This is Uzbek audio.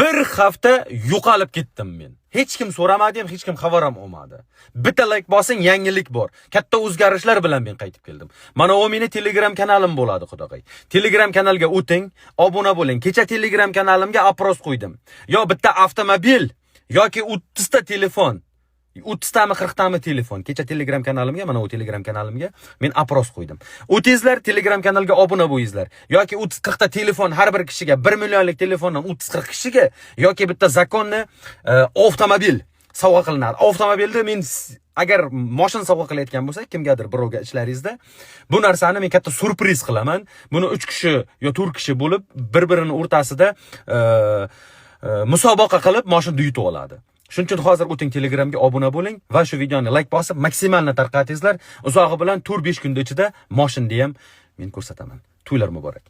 Bir hafta yo'qolib ketdim men. Hech kim so'ramadi ham, hech kim xabar ham olmadi. Bitta like bosing, yangilik bor. Katta o'zgarishlar bilan men qaytib keldim. Mana u meni Telegram kanalim bo'ladi, xudoqay. Telegram kanalga o'ting, obuna bo'ling. Kecha Telegram kanalimga опрос qo'ydim. Yo bitta avtomobil yoki 30 ta telefon. 30 tami, 40 tami telefon. Kecha Telegram kanalimga, mana u Telegram kanalimga men опрос qo'ydim. O'tingizlar, Telegram kanalga obuna bo'lingizlar. Yoki 30-40 ta telefon har bir kishiga, 1 millionlik telefondan 30-40 kishiga yoki bitta законный avtomobil sovg'a qilinadi. Avtomobilda men agar mashina sovg'a qilayotgan bo'lsak, kimgadir, birovga ishlaringizda bu narsani men katta syurpriz qilaman. Buni 3 kishi yo 4 kishi bo'lib, bir-birini o'rtasida musobaqa qilib mashinani yutib oladi. Shuning uchun hozir o'ting, Telegramga obuna bo'ling va shu videoni like bosib, maksimalni tarqatingizlar. Uzog'i bilan 4-5 kunda ichida mashinani ham men ko'rsataman. To'ylar muborak.